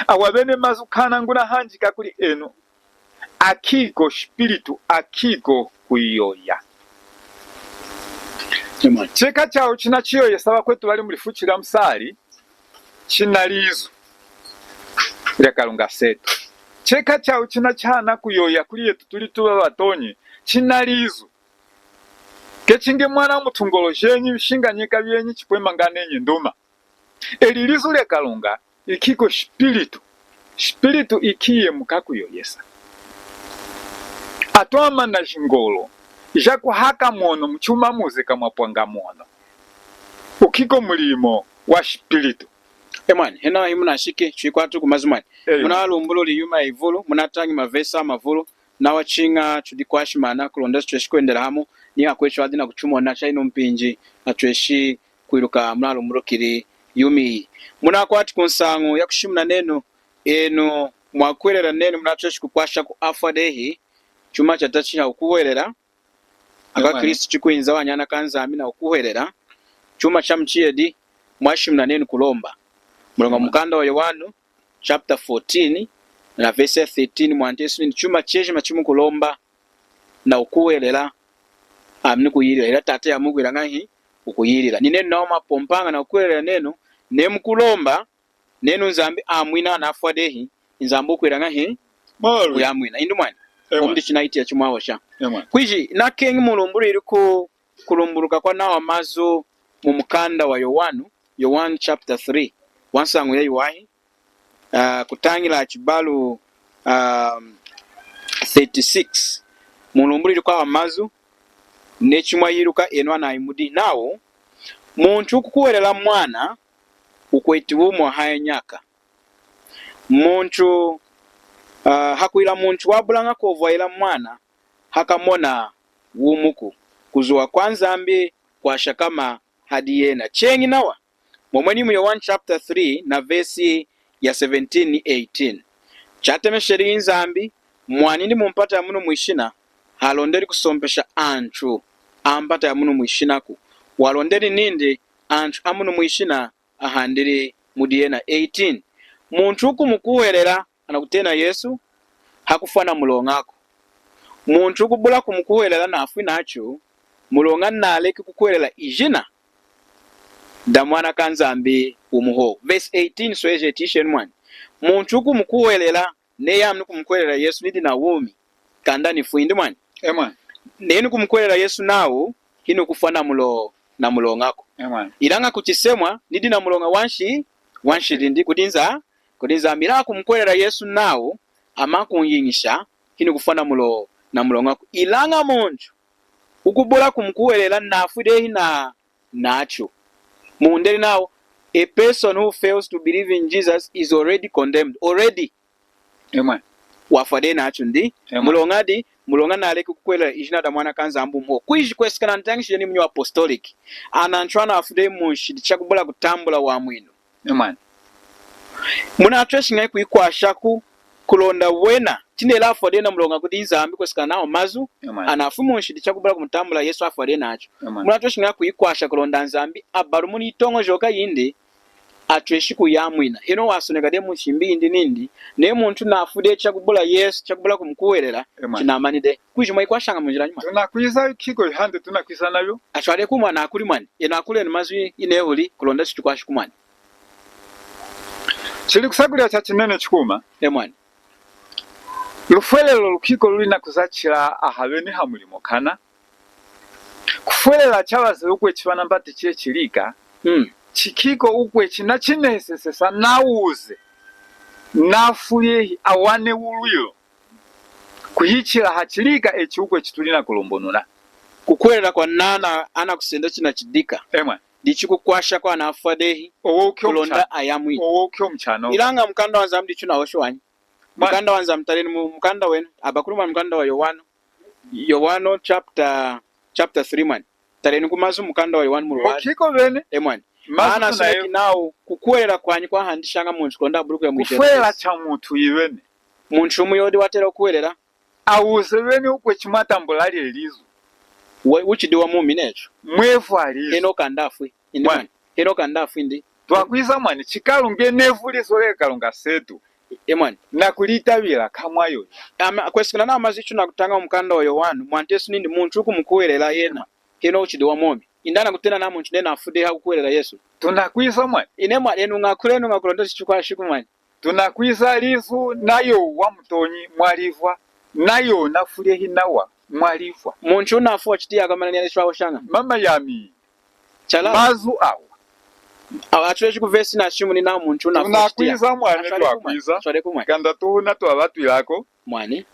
Awa vene mazu kana ngunahanjika kuli enu, akiko shipilitu, akiko kuyoya. Amen. Cheka chawu chinachiyoyesa vakwetu vali mulifuchi lya musali, china Lizu lya Kalunga setu. Cheka chawu chinachaana kuyoya kuli yetu tuli tuva vatonyi, china Lizu. Kechi nge mwana mutu ngolo jenyi, vishinganyeka vyenyi, chipwe mangana enyi nduma. Eli Lizu lya Kalunga, ikiko shipilitu. Shipilitu ikiye mukakuyoyesa. Atwama na jingolo jakuhaka mwono muchuma muze kamwapwanga mwono. Ukiko mulimo wa shipilitu. E mwani, hena himunashiki, chikwatu ku mazu mwani. Eyo. Munalumbululi yuma yayivulu, munatañi mavesi amavulu, nawa chiña tudi kwashimana kulonda tutweshi kwendela hamu ni akwetu adi nakuchumona chayinu mpinji, atweshi kwiluka munalumbulukili yuma iyi. Munakwati ku nsañu ya kushimuna nenu, enu mwakuhwelela nenu munatweshi kukwasha ku afwa dehi, chuma chatachiña kukuhwelela. Amen. Aka Kristu chikwinza wanyana ka Nzambi na kukuhwelela. Chuma cha muchiyedi mwashimuna nenu kulomba. Muloña mukanda wa Yowanu, chapter fourteen, na verse ya thirteen, Mwanta Yesu nindi chuma chejima chimukulomba na kukuhwelela, ami nukuyilila. Ila Tata yamukwila ñahi ukuyilila. Ni nenu nawa mwapompa ñahi na kukuhwelela nenu, neyi mukulomba, nenu Nzambi amwina anafwa dehi, Nzambi ukwila ñahi kuyamwina. Indi mwani. Amen. Omu ndi chinahitiya chimwahosha. Amen. Kwiji, nakeñi mulumbulwili ku kulumbuluka kwa nawa mazu mu mukanda wa Yowanu, Yowanu chapter three, wa nsañu yayiwahi, ah, kutañila chibalu, ah, thirty-six. Mulumbulwili kwa awa mazu, Neyi chimwayiluka enu anayi mudi nawu, muntu wukukuhwelela mwana wukweti wumi wahaya nyaka. Muntu, ah, hakwila muntu wabulaña kwovwahila mwana, hakamona wumuku, kuzuwa kwaNzambi kwashakama hadi yena. Cheñi nawa, mwomweni mu Yowanu chapter three na verse ya seventeen ni eighteen. Chatemesheli Nzambi, mwanindi mumpata yamunu mwishina, halondeli kusompesha antu ampata yamunu mwishinaku. Walondeli nindi antu amunu mwishina ahandili mudi yena. Eighteen. Muntu wukumukuhwelela, anakutena Yesu, hakufwa namuloñaku. Muntu wukubula kumukuhwelela nafwi nachu, muloña naleki kukuhwelela ijina daMwana kaNzambi wumu hohu. Verse eighteen, sweje tishenu mwani. Muntu wukumukuhwelela, neyi ami nukumukuhwelela Yesu, nidi nawumi, kanda nifwi, indi mwani. E mwani. Neyi nukumukuhwelela Yesu nawu, hinukufwa namulo-, namuloñaku. E mwani. Ilaña kuchisemwa, nidi namuloña wanshi-, wanshili, indi kudi Nza-, kudi Nzambi. Ilaña kumukuhwelela Yesu nawu, ami akunyiñisha, hinukufwa namulo-, namuloñaku. Ilaña muntu wukubula kumukuhwelela, nafwi dehi na-, nachu. Mundeli nawu, a person who fails to believe in Jesus is already condemned. Already. E mwani. Wafwa dehi nachu, indi. E mwani. Muloña di, muloña naleki kukuhwelela ijina daMwana kaNzambi wumu hohu. Kwiji kwesekana natañishi jeni mu New Apostolic, ana anchu anafwi dehi munshidi chakubula kutambula wamwinu. E mwani. Munatweshi ñahi kuyikwashaku kulonda wena, chineli afwa dehi namuloña kudi Nzambi, kwesekana nawa mazu, e mwani, anafwi munshidi chakubula kumutambula Yesu, afwa dehi nachu. E mwani. Munatweshi ñahi kuyikwasha kulonda Nzambi abalumuni yitoñojoka yindi, atweshi kuyamwina. Henohu wasoneka dehi munshimbi yindi nindi, neyi muntu nafwi dehi chakubula Yesu, chakubula kumukuhwelela, e mwani, chinamani dehi. Kwiji mwayikwashaña munjilanyi mwani? Tunakwiza kiko handi tunakwiza nayo. Atwaleku mwani, akuli mwani. Enu akulenu mazu inehuli kulonda chitukwashi ku mwani. Chidi kusakwilila chachinene chikuma. E mwani. Lufwelelo lukiko ludi nakuzachila aha beni hamulimo kana. Kufwelela chabazeyi ukwechi banambata chechilika. Mm. Chikiko ukwechi nachinesesesa nawuze, nafwi dehi, awane wulwilo. Kuhichila hachilika echi ukwechi tudi nakulumbununa. Kukuhwelela kwa ana, anakusenda china chidika. E mwani. Dichi kukwasha kwa anafwa dehi, owu wuki kulonda omuchano, ayamwini. Owu wuki omuchano. Ilaña mukanda waNzambi dichi wunahoshi wanyi. Mwani. Mukanda waNzambi, talenu mu mukanda wenu. Abakulu mwani, mukanda wa Yowanu. Yowanu chapter, chapter three mwani. Talenu ku mazu mukanda wa Yowanu muluwali. Mukiko beni. E mwani. Mazu ana tunayo. Asoneki nawu, kukuhwelela kwanyi kwahandishaña muntu kulonda abuli kuya mwijitu. Kukuhwelela cha muntu ibeni. Muntu wumu yodi watela kukuhwelela. Awuze beni ukwechi mwatambula lyehi lizu. Wa-, wuchidi wamumi nechu. Mwevwa lizu. Henohu kanda afwi. Indi mwani. Mwani. Henohu kanda afwi, indi. Twakwiza mwani, chikalunga nevu lizu lya Kalunga setu. E mwani. Nakulitabila kamwayo. Ama, kwesekana namazu ichi nakutaña mukanda wa Yowanu, Mwanta Yesu nindi muntu wukumukuhwelela yena, henohu wuchidi wamumi. Indi anakutena nawu muntu neyi nafwi dehi hakukuhwelela Yesu. Tunakwiza mwani. Ine mwani, enu ñakulenu ñakulonda chitukwashi ku mwani. Tunakwiza lizu nayowu wamutonyi mwalivwa, nayowu nafwi dehi nawa mwalivwa. Muntu wunafwi wachitiya akamanani nechu wahoshaña. Mama yami. Chala. Mazu awa. Awa atweshi ku verse na shimu ni nawu muntu wunafwi wachitiya. Tunakwiza mwani. Atwaleku mwani. Twakwiza. Atwaleku mwani. Kanda tuhuna twabatwilako. Mwani.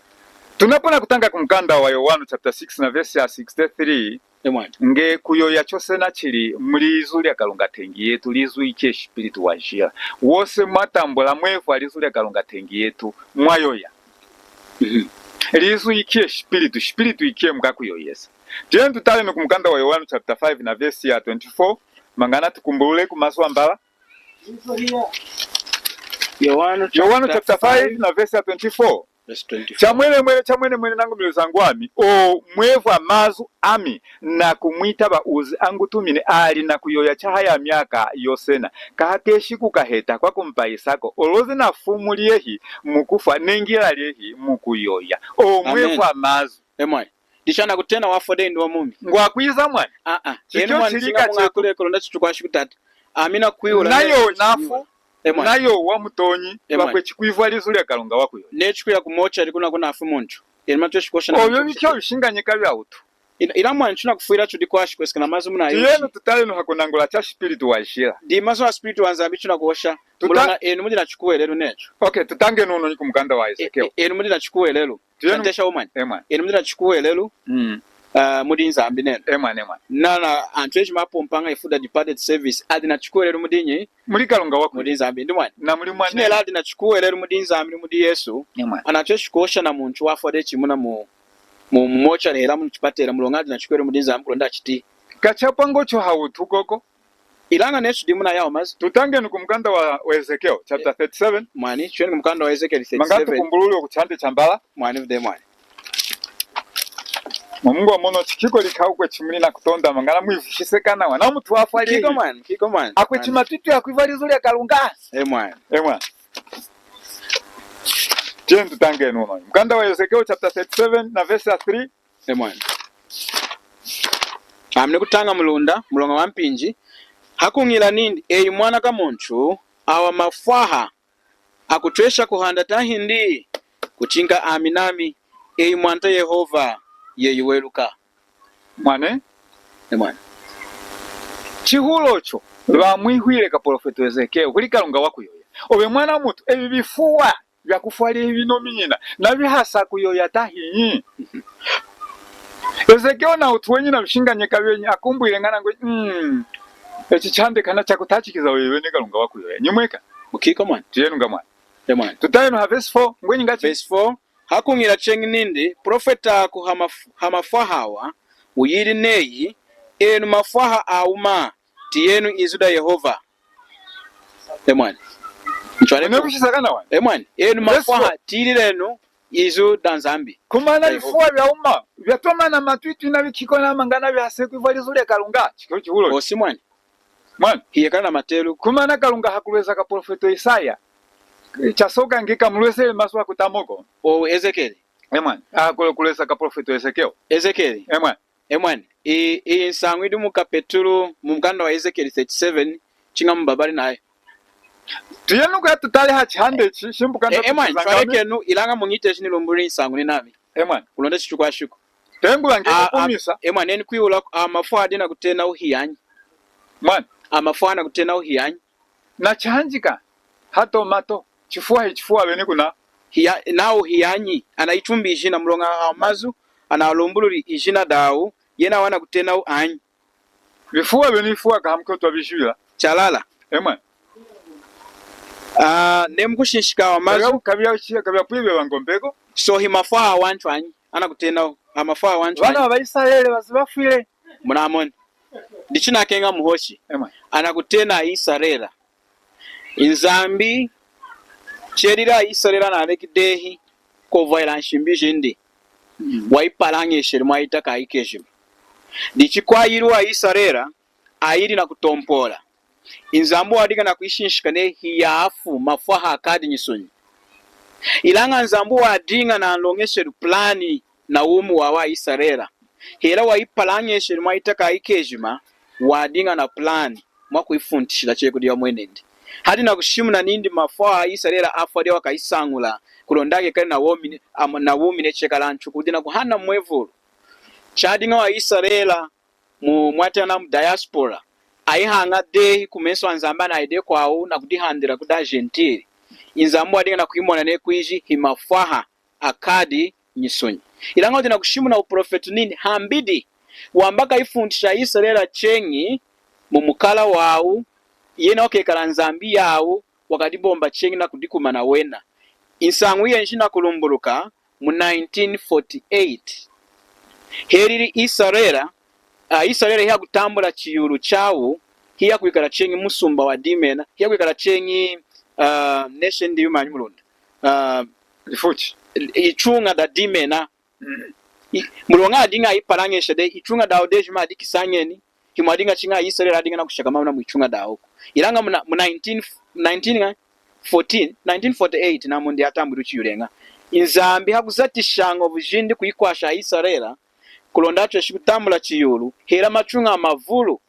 Tunapona kutaña ku mukanda wa Yowanu chapter six na verse ya sixty-three. E mwani. Nge kuyoya chosena chili mu lizu lya Kalunga tengi yetu, lizu ikiye Spiritu Wajila. Wose mwatambula mwevwa lizu lya Kalunga tengi yetu, mwayoya. Mhm. Lizu ikiye Spiritu, Spiritu ikiye mukakuyoyesa. Tiyenu tutalenu ku mukanda wa Yowanu chapter five na verse ya twenty-four, mangana tukumbulule ku mazu ambala. Yowanu chapter five na verse ya twenty-four. Verse twenty-four. Chamwenemwene, chamwenemwene, nangu miluzangu ami, owu mwevwa mazu ami nakumwitaba, uze angutumine, ali nakuyoya chahaya myaka yosena, kahakeshi kukaheta kwakumpayisako, oloze nafumu lyehi mukufwa, nengila lyehi mukuyoya. Owu mwevwa mazu. E mwani. Dichi anakutena wafwa dehi indi wamumi. Ngwakwiza mwani. Aa. Enu mwani, chilika chetu. Kulonda chitukwashi ku tata. Ami nakwihula. Nayowu nafwi. E mwani. Nayowu wamutonyi. E mwani. Bakwechi kwivwa lizu lya Kalunga wakuyoya. Nechu kuya ku mochali kuna kunafwi muntu. Enu mwatweshi kuhosha nawu. Owu bikyo bishinganyika byawutu. Ila, ila mwani, chitunakufwila chudi kwashi kwesekana namazu munayi. Tiyenu tutalenu hakunangula cha Spiritu Wajila. Dimazu a Spiritu wa Nzambi chitunakuhosha. Tuta- Muloña enu mudi nachikuhwelelu nechu. Okay, tutañenu nunyi ku mukanda wa Ezekiel. E, e, enu mudi nachikuhwelelu. Tuyenu. Tantesha umani. E mwani. Enu mudi nachikuhwelelu. Mm. Ah, mudi Nzambi nenu. E mwani, e mwani. Nana antu ejima apumpaña ifuda departed service, adi na chikuhwelelu mudi nyi? Mudi Kalunga waku. Mudi Nzambi, ndi mwani. Na mudi mwani. Chineli adi na chikuhwelelu mudi Nzambi, mudi Yesu. E mwani. Anatweshi kuhosha na muntu wafwa dehi chimuna mu, mu, mu mochari hela mu chipatela, muloña adi na chikuhwelelu mudi Nzambi, kulonda achiti. Kachapwa ngocho hawutu koko. Ilaña netu dimu na yawu mazu. Tutañenu ku mukanda wa, wa Ezekiel, chapter thirty-seven. Mwani, tweni ku mukanda wa Ezekiel thirty-seven. Mangana tukumbululi ku chihande chambala. Mwani, vude mwani. Mwamungu wamono chikiko likawukwe chimuli na kutonda, mangana mwivwishise kanawa. Na mutu wafwa dehi. Kiko mwani, kiko mwani. Akwe chimatwitwi akwiva lizu lya Kalunga. E mwani. E mwani. Tiyenu tutañenu uno. Mukanda wa Ezekiel chapter thirty-seven na verse ya three. E mwani. Ami nikutaña mu Lunda, muloña wa mpinji. Hakuñila nindi, eyi mwana ka muntu, awa mafwaha akutwesha kuhanda tahindi? Kuchinka ami nami, eyi Mwanta Yehova, yeyi weluka. Mwani? E mwani. Chihula ocho, bamwihwile kaprofeto Ezekiel, kudi Kalunga wakuyoya. Obe mwana mutu, ebi bifuwa byakufwa dehi bino minyina, nabihasa kuyoya tahinyi? Ezekiel na utu wenyi na bishinganyeka byenyi akumbwile ñana ngwenyi, mm, echi chihande kana chakutachikiza wewe ne Kalunga wakuyoya. Nyimweka. Mukiko mwani. Tiyenu ña mwani. E mwani. Tutayenu ha verse four, ngwenyi ñahi? Verse four. Hakuñila cheñi nindi, profeta ku ha maf-, ha mafwaha awa, wuyili neyi, enu mafwaha awuma, tiyenu izu da Yehova. E mwani. Nchwale. Ene ku- kushisaka nawa. E mwani. Enu mafwaha, tiyililenu izu da Nzambi. Kumana bifuwa byawuma, byatomana matwitwi na bikiko na mangana bihase kwivwa lizu lya Kalunga. Chikiko chihulo. Osi mwani. Mwani. Hiyekala na matelu. Kumana Kalunga hakulweza kaprofeto Isaya. Chasoka nge kamulwezele mazu akutamoko. O Ezekiel. E mwani. Hakulweza kaprofeto Ezekiel. Ezekiel. E mwani. E mwani, i, i nsañu yidi mu kapetulu, mu mukanda wa Ezekiel thirty-seven, chiña mubabali nayo. Tuyenu kuya tutali ha chihande ichi, shimbu kanda. E, e mwani, chwalekenu, ilaña muñiteji nilumbululi nsañu ninami. E mwani. Kulonda chichukwashiku. Tengu bange a, a, kumisa. E mwani, eni kwihula, a mafwaha adi nakutenawu hiyanyi. Mwani. A mafwaha anakutenawu hiyanyi. Na chihanjika, ha tomato, chifuwa hi chifuwa beni kuna. Hiya, nawu hiyanyi, anayitumbi ijina muloña awa mazu, analumbululi ijina dawu, yena anakutenawu anyi. Bifuwa beni bifuwa kaha muko twabijila. Chalala. E mwani. Ah, neyi mukushinshika awa mazu. Kabya, kabya, kabya pwibe bangombeko. So hi mafwaha awantu anyi, anakutenawu, a mafwaha awantu anyi. Bana ba Isarele bazi bafwile. Munamoni. Dichi nakeña muhoshi. E mwani. Anakutena aIsarela. Nzambi, chelili aIsarela analeki dehi kwovwahila nshimbi jindi. Mm. Wayipalañesheli mwahita kaayi kejima. Dichi kwayili aIsarela, ayili nakutompola. Nzambi wadiña nakuyishinshika neyi hiyafwi, mafwaha akadi nyisonyi. Ilaña Nzambi wadiña nanloñesheli plani na wumi wawaIsarela. Hela wayipalañesheli mwahita kaayi kejima, wadiña na plani mwakuyifuntishila cheñi kudi yomweni nindi. Hadi nakushimuna nindi mafwaha aIsarela afwa dehi wakayisañula, kulonda akekali na wumi, am-, na wumi neyi chekala antu kudi nakuhana mwevulu. Chadiña aIsarela mu, mwatena mu diaspora, ayihaña dehi kumesu aNzambi, anayi dehi kwawu nakudihandila kudi aGentile. Nzambi wadiña nakuyimona neyi kwiji hi mafwaha akadi nyisonyi. Ilaña wudi nakushimuna wuprofetu nindi hambidi, wamba kayifuntisha aIsarela cheñi mu mukala wawu, yena wakekala Nzambi yawu, wakadibomba cheñi nakudikuma na wena. Nsañu yenji nakulumbuluka mu nineteen forty-eight. Helili Isarela, ah, Isarela hiyakutambula chiyulu chawu, hiyakwikala cheñi musumba wa dimena, hiyakwikala cheñi, ah, nation ndi yumanyi mu Lunda. Ah, lifuchi. Ichuña da dimena. Mm. I, muloña adiña ayipalañesha dehi, ichuña dawu dejima adikisañeni, himwadiña chiña aIsarela adiña nakushakama muna mwituña dawu. Ilaña muna, mu nineteen, nineteen, fourteen, nineteen forty-eight, namundi atambwili chiyuleña. Nzambi hakuzatishaña wujindi kuyikwasha aIsarela, kulonda atweshi kutambula chiyulu, hela matuña amavulu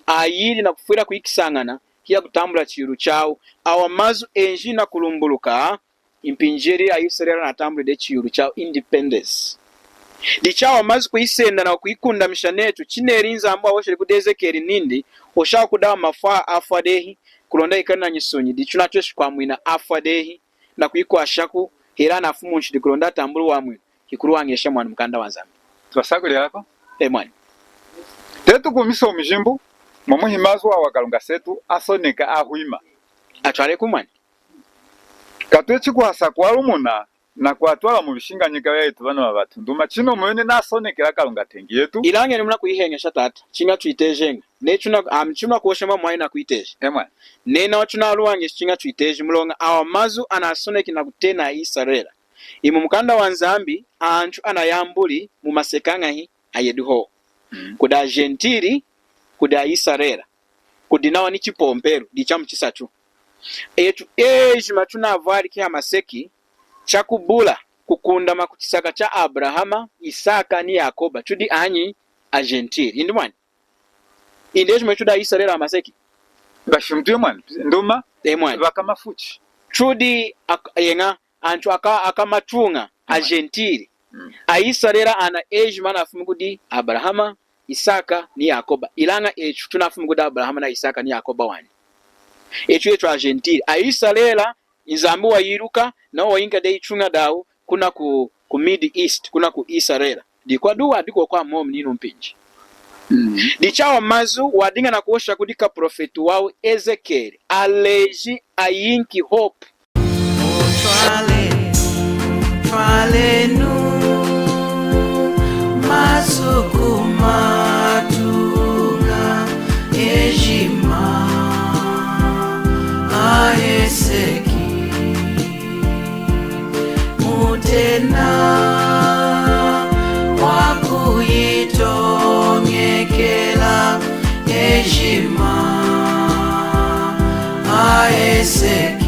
ayili nakufwila kuyikisañana, hiyakutambula chiyulu chawu. Awa mazu enji nakulumbuluka, mpinji yelili aIsarela anatambwili dehi chiyulu chawu independence. Dichi awa mazu kuyisenda nakuyikundamisha netu, chineli Nzambi wahosheli kudi Ezekieli nindi, hosha kudi awa mafwaha afwa dehi, kulonda ikali na nyisonyi, dichi natweshi kwamwina afwa dehi, nakuyikwashaku, hela nafwi munshidi kulonda atambuli wamwinu, hikuluwañesha mwani mukanda wa Nzambi. Twasakwililako. E mwani. Tetukumisa mujimbu, mwomwo hi mazu awa Kalunga setu asoneka ahwima. Atwaleku mwani. Katwechi kuhasa kwalumuna nakwatwala muyishinganyika yetu bana babatunduma. Chinu mwene nasonekela Kalunga tengi yetu. Ilaña ni munakuyiheñesha tata, chiña twitejeña. Neyi chuna, am, chimunakuhosha mwamwayi nakwiteja. E mwani. Neyi nawa chunaluwañeshi chiña twiteji muloña awa mazu anasoneki nakutena Isarela. Imu mukanda wa Nzambi, antu anayambuli mumaseki añahi ayedi hohu. Mm. Kudi aJentili, kudi aIsarela, kudi nawa ni chipompelu, dichamuchisatu. Etu ejima tunavwaliki hamaseki, chakubula kukundama kuchisaka cha Abarahama, Isaka ni Yakoba, tudi anyi? AJentili. Indi mwani? Indi ejima etu tudi aIsarela hamaseki? Bashimutwi mwani, nduma. E mwani. Bakamafuchi. Tudi ak-, yeña, antu aka-, akamatuña, e mwani, aJentili. Mm. AIsarela ana ejima anafumi kudi Abarahama, Isaka ni Yakoba. Ilaña etu tunafumi kudi Abarahama na Isaka ni Yakoba wanyi. Etu, etu aJentili. AIsarela, Nzambi wayiluka, nawa wayinka dehi ituña dawu kuna ku, ku Mid East, kuna ku Isarela. Dikwadu wadiku kwa momu ninu mpinji. Mm. Dichi awa mazu wadiña nakuhosha kudi kaprofetu wawu Ezekeli, aleji ayinki hope. Mutwale, mutwalenu mazu kumatuña ejima aheseki. Mutena wakuyitoñekela ejima aheseki.